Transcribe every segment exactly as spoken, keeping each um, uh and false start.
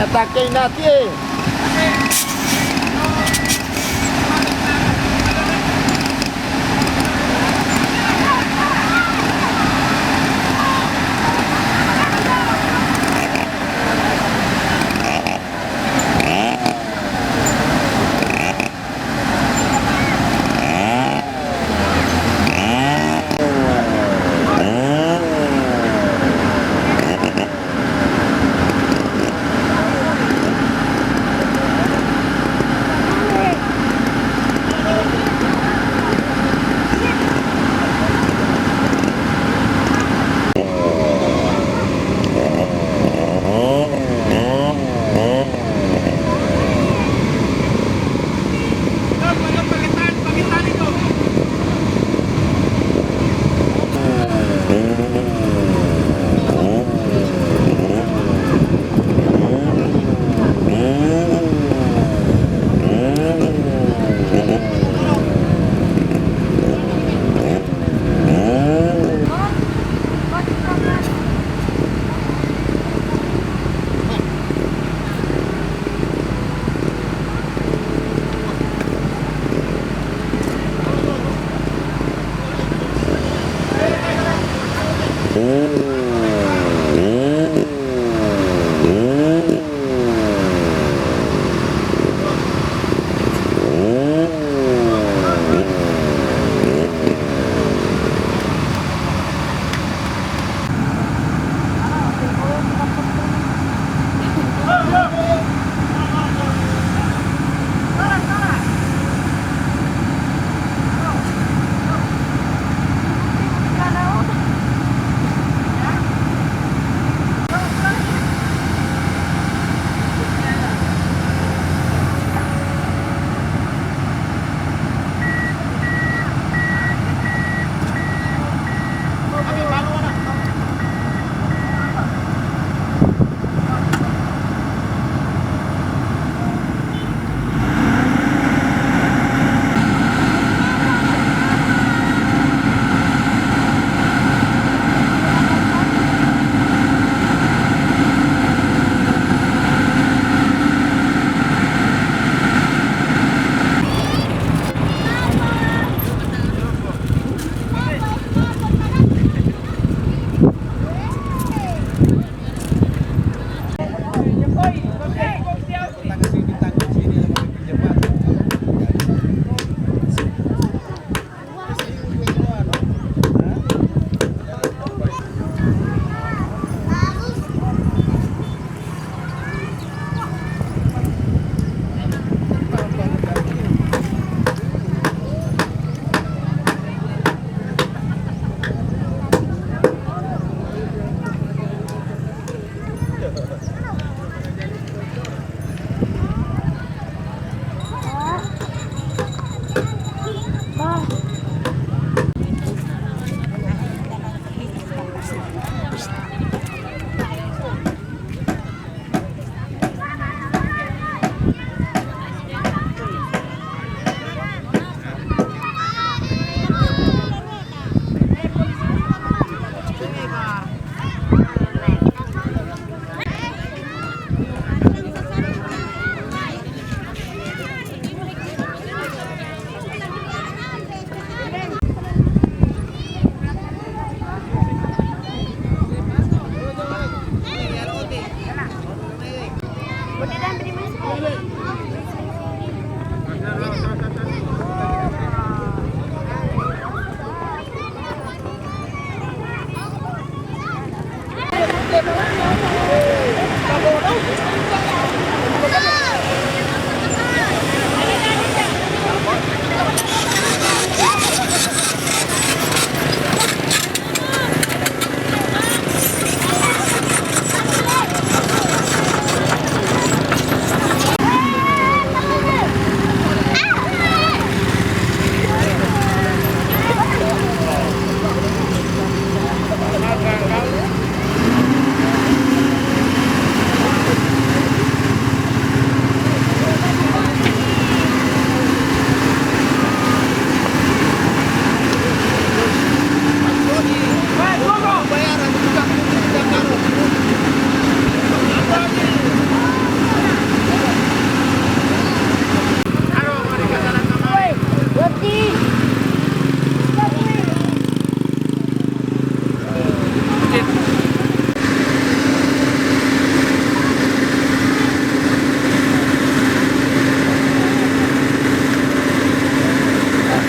Takei natiye.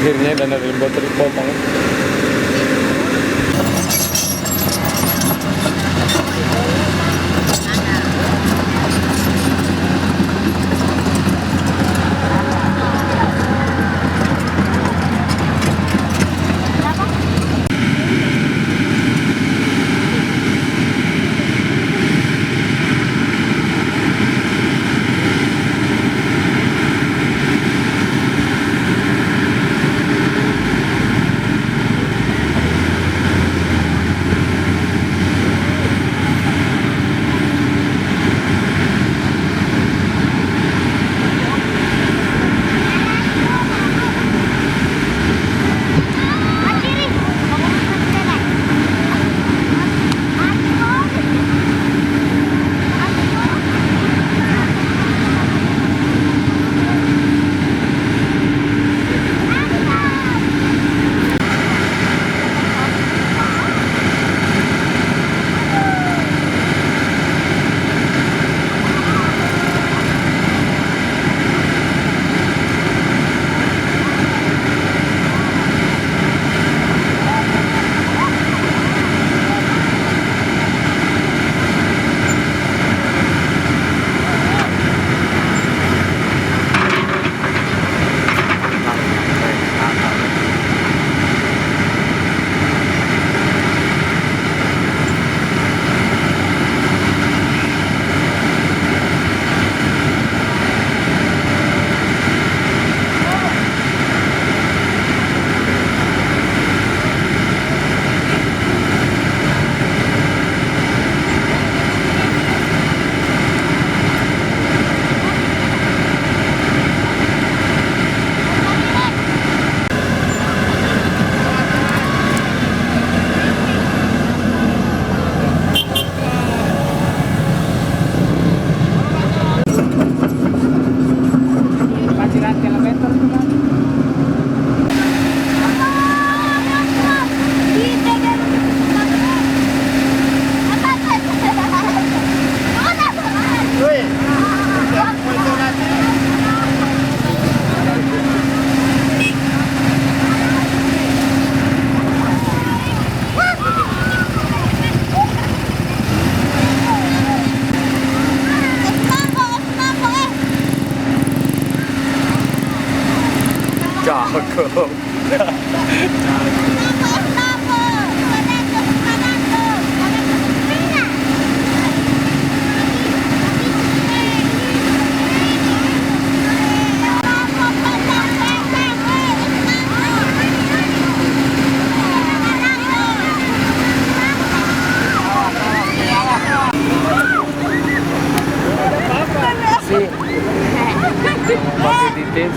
Akhirnya dana dari botol potong. Cakep. Sih. Pakai di tes.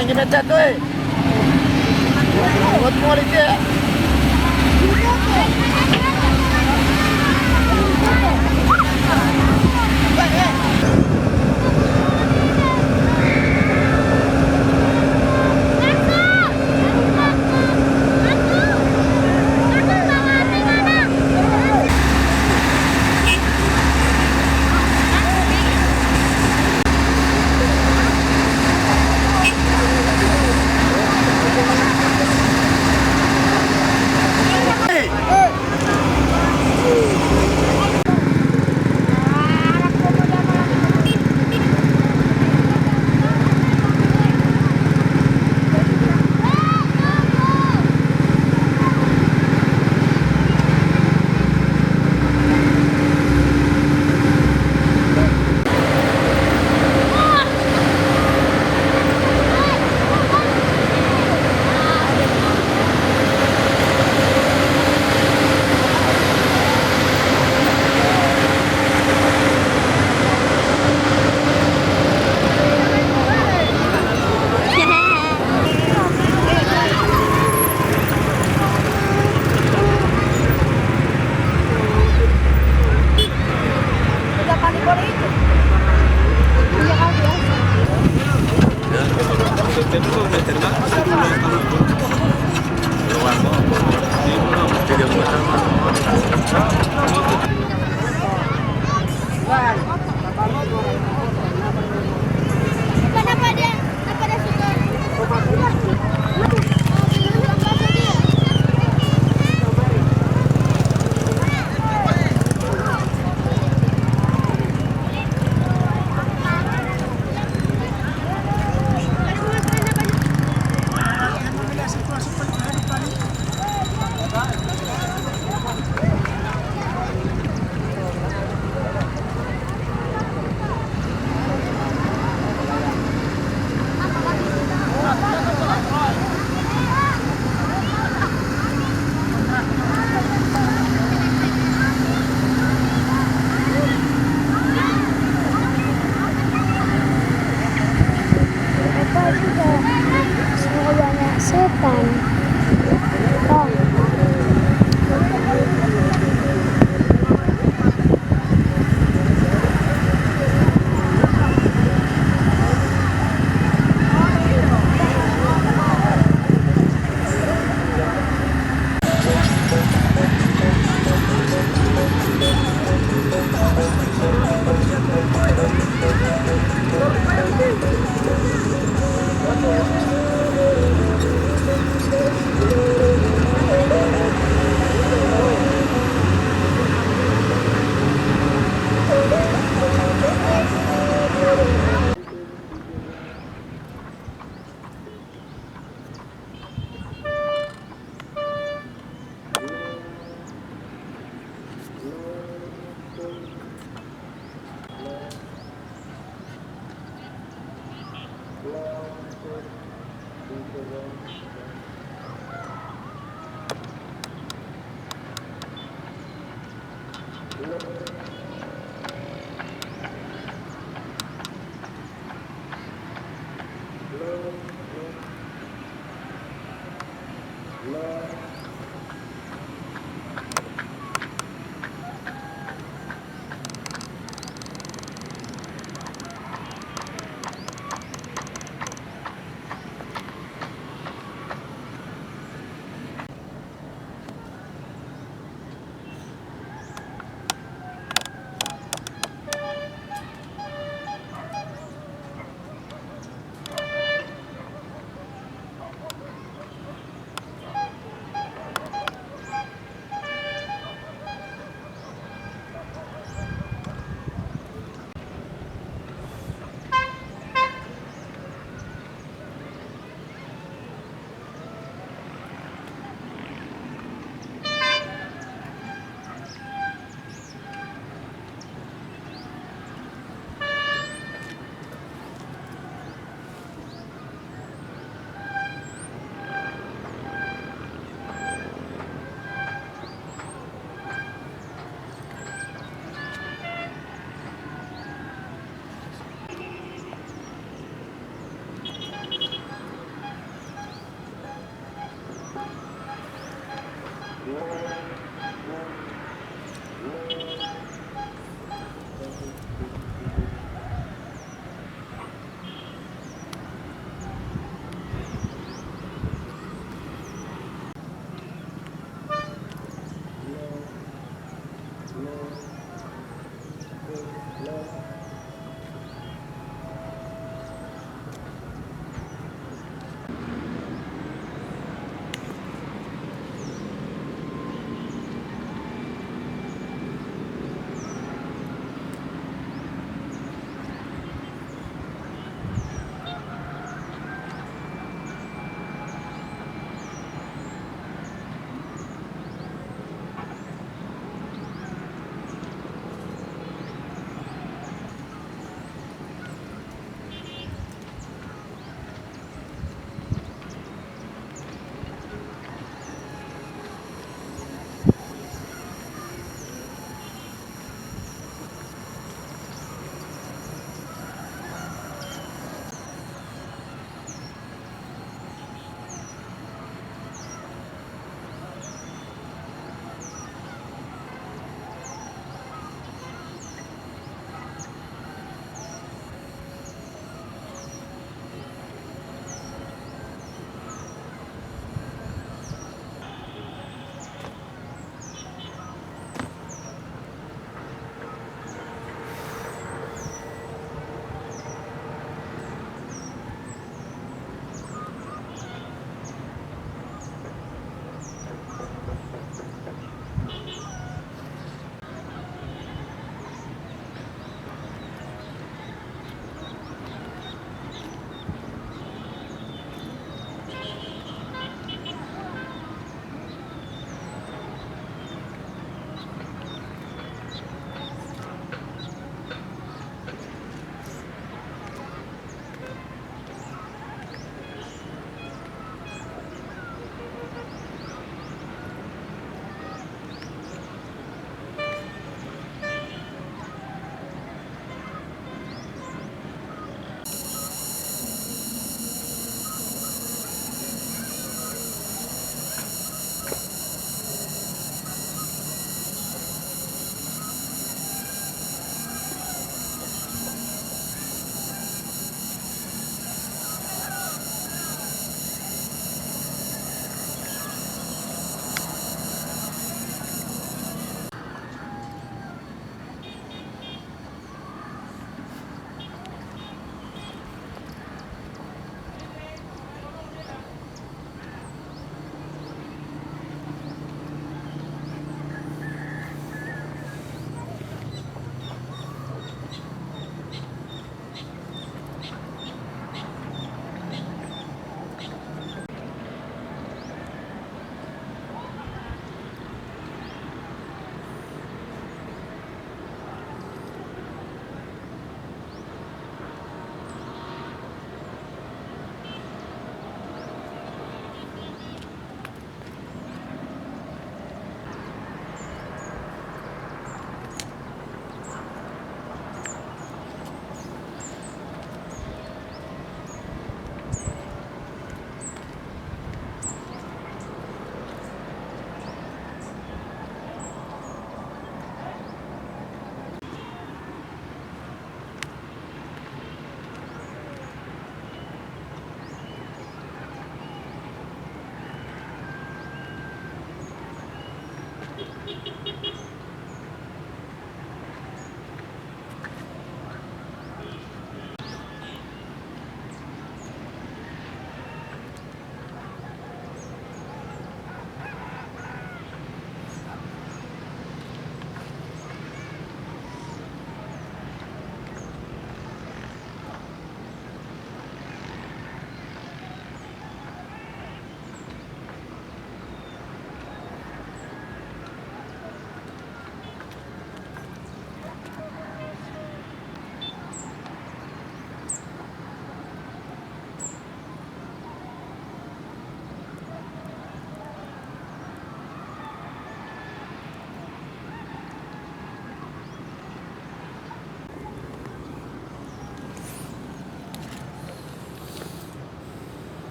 Lagi meta tuh, eh. Buat kualitas. Apa juga? Semua banyak setan. Oh.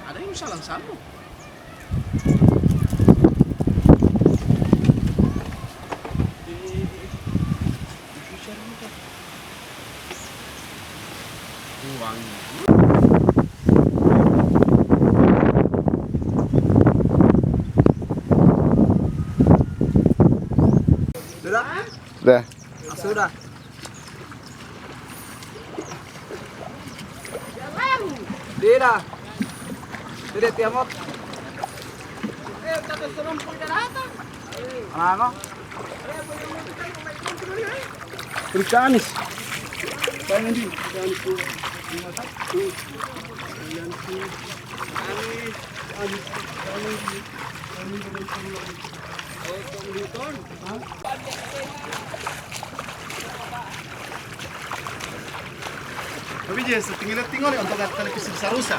Ada yang salah sambung. Uang. Sudah? Sudah. Ah, sudah. Tidak. Tidak tiamot. Ano? Kristianis. Bangun di, Kristianis. Tapi je, setinggi-tinggi le untuk televisi sarusa.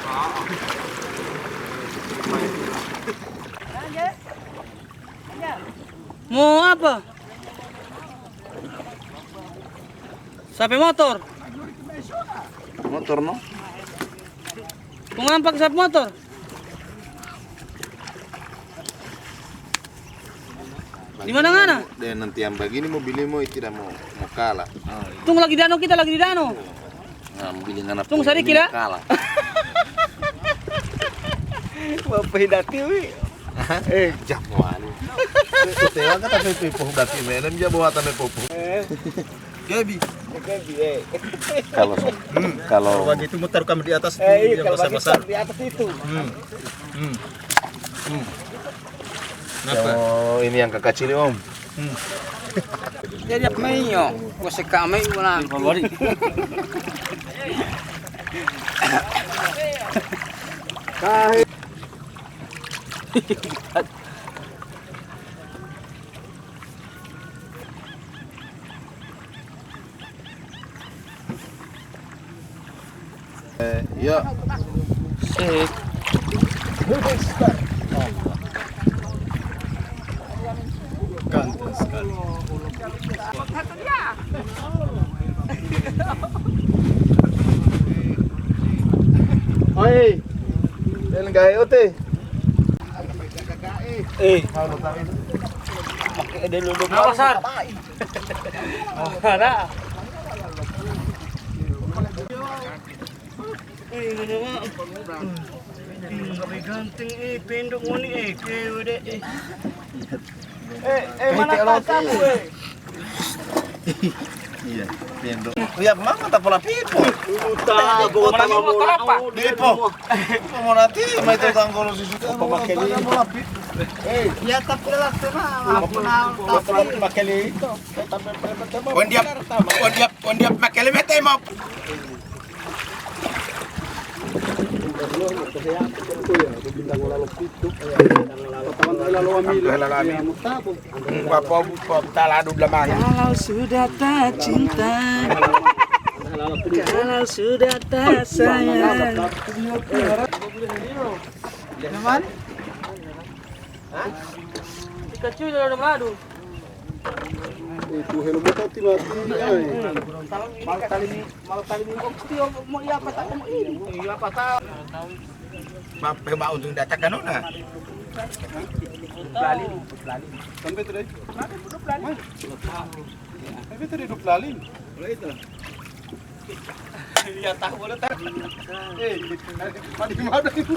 Mau apa? Sape motor. Motor, no? Mau ngampak sape motor. Di mana ngana? Dan nanti yang begini mobilmu tidak mau, mau kalah. Tunggu lagi dano, kita lagi di dano. Ngambil ngana. Tunggu sedikit, ya. Kalah. Mau pindah tiwi. Eh, jamuan. Setewa kata pepe pohu dati menem ja bawa tame popo. Gabi. Gabi, eh. Kalau, hmm, kalau begitu mutar kamu di atas itu, eh, iya, yang kalau besar-besar. Di atas itu. Hmm. Hmm. Hmm. Kenapa? Oh, ini yang kekacil, Om. Hmm. Jadi apa main yo? Gua seka main gua nanti. Kahe. Eh, ya. Sik. Allah. Ganteng sekali. Oi, elenggae ote. Eh, pakai ede lulu. Apa, Sar? Mana? Eh, mana, Mak? Hmm, lebih ganteng, eh, pendek ngoni, eh, kewede, eh. Eh, eh, mana teologi? Iya, pendek. Iya, mama tak pola pipo. Uta, bota mau kelapa. Pipo. Pipo mau nanti, mai tukang guru susu. Apa pakai ini? Eh, ya, tapi lah, kena. Apa kenal, tapi pakai itu. Won dia, won dia, won dia pakai lemete mau. Bapak, bapak, taladu belamang. Kalau sudah tak cinta, kalau sudah tak sayang. Pikachu dalam ladu. Itu helm tati mati, ai. Malu tali, malu tali, oh, tiyo, mau iya apa tak, mau ini? Iya apa tak? Bape ba untung datang kanuna. Pelali, pelali. Sampai tadi. Sampai tadi dua pelali. Iya, tahu boleh tahu. Eh, padi mada itu.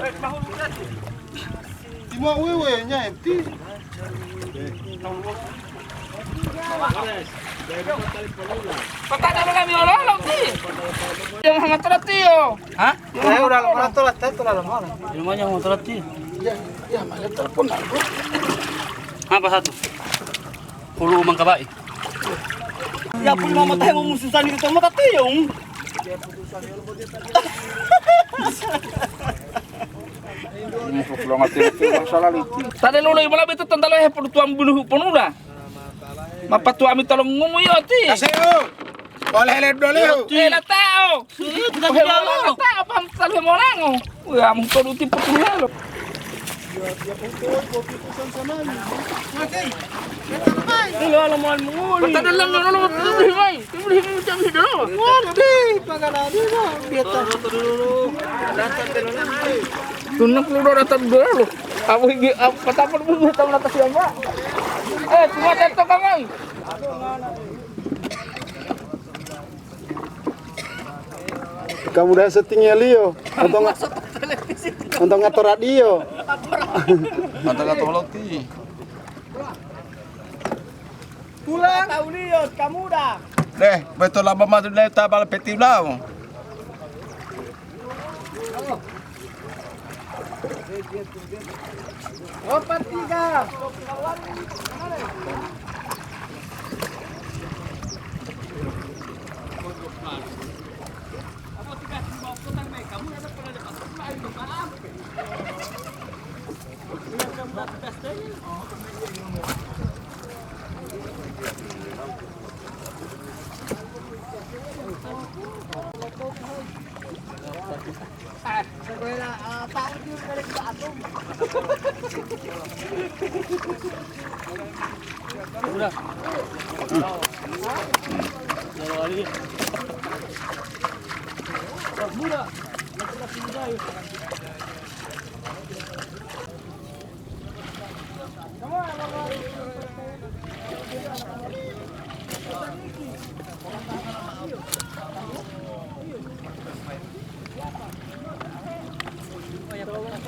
Timo wewe nya enti. Kota dalu kami ololo ti. Yang sama terus tiyo. Hah? Saya udah, udah telat, saya telat lama. Ilmunya mau telat ti. Ya, ya, malah telepon aku. Apa satu? Pulu umang kabai. Ya pun mama tahe mo mususan itu mata tiyong. Tade lolo imala beto tantalo he podutuwam bunuhu ponula. Mapatuwa ami tolong ngumu yoti. Kaseu. Boleh le dole. Eh, latao. Kita tidak lolo. Latao paham tantalo he morango. Wah, mung toduti putuhelo. Ini lo alaman muli. Kota dalam lo lo lo lo mai. Timbul himu jam hidu lo. Wadi, pagana di lo. Biata. Tunang keluar datang dulu. Apa ini apa kata pun bisa tahu atas siapa? Eh, cuma tetok kami. Kamu dah settingnya Lio, untuk nga-, untuk ngatur radio. Ngatur ngatur roti. Pulang tahu Lio, kamu dah. Deh, betul lama madu dari tabal peti blau. Opat tiga.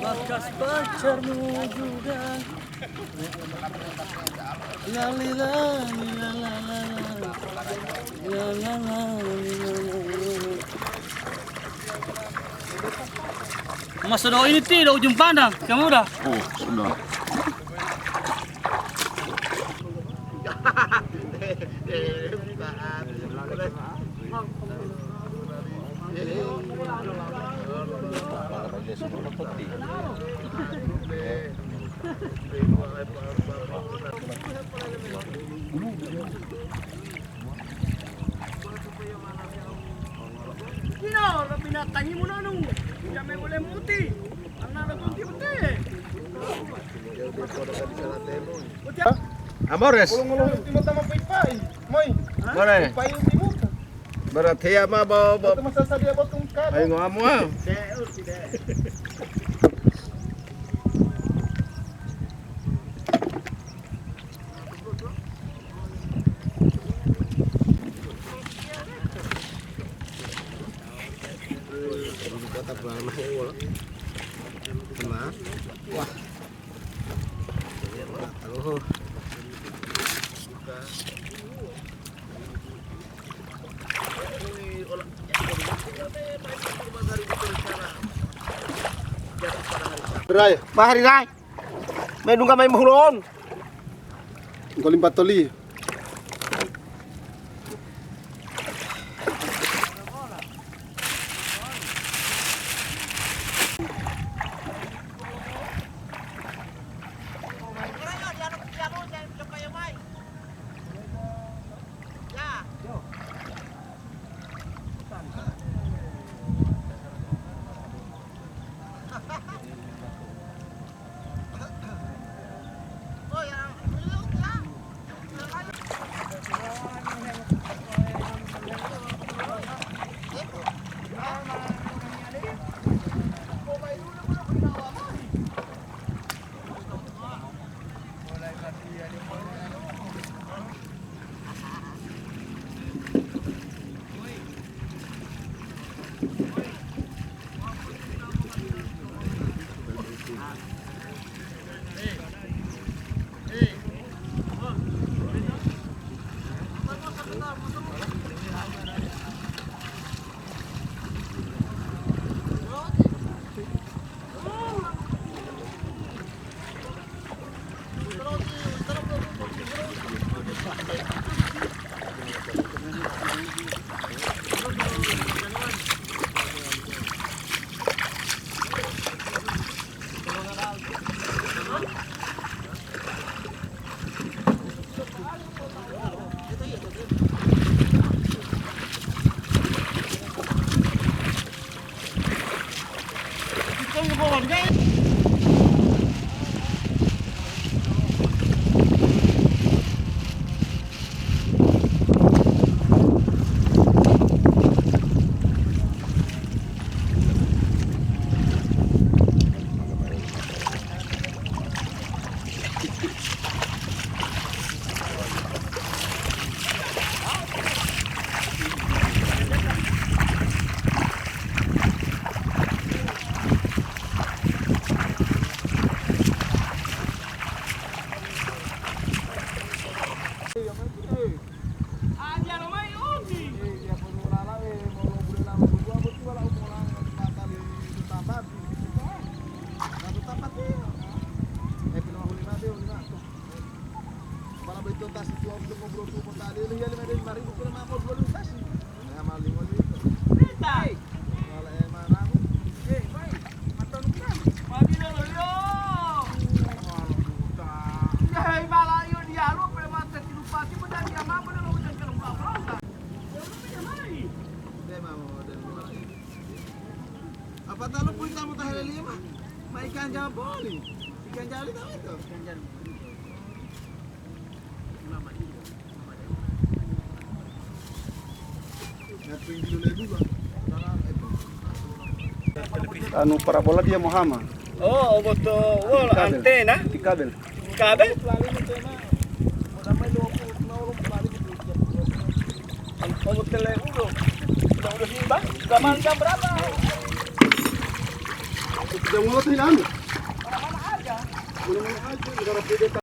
Bakas pacarmu juga. La, li, la, li, la, la, la, la. La, la, la, li, la, la, la, la. Mas, do ini ti, do ujung pandang, kamu udah? Oh, sudah. Ino, lo binatangi munonu, jame bole muti, karena lo bunti bete. Hah? Amores. Ngolo-ngolo timota ma pai-pai. Moi. More. Pai timota. Berarti ya ma bawa, bawa. Itu masa sadia botong kado. Ayo ngomong. Wah. Halo. Rai. Mahari rai. Medungga mayi mohulon. Engkau limpat toli. Kepala boyito tasi tuwawu limo puluh kota lele, hiya lima ribu kilo ma'o dua tasi. Hema limo liter. Wala emanamu. Eh, bai, matonu kan? Mabilo lo yo. Walu juta. Ya, hei, mala iyo dialu, pe mata tilupati, pe dan dia mampu, dan lo udah kerem bapak. Ya, udah punya mai. Dia mau dan luar. Apa tahu pun kamu tahan lima? Mai ikan jamboli. Ikan jali tahu itu? Ikan jali. Anu parabola dia Muhammad. Oh, oboto wolo antena. Di kabel. Kabel? Oboto le udo. Udah, udah simba. Zaman jam berapa? Jam ngotot ini anu. Mana-mana aja. Mana-mana aja. Negara beda.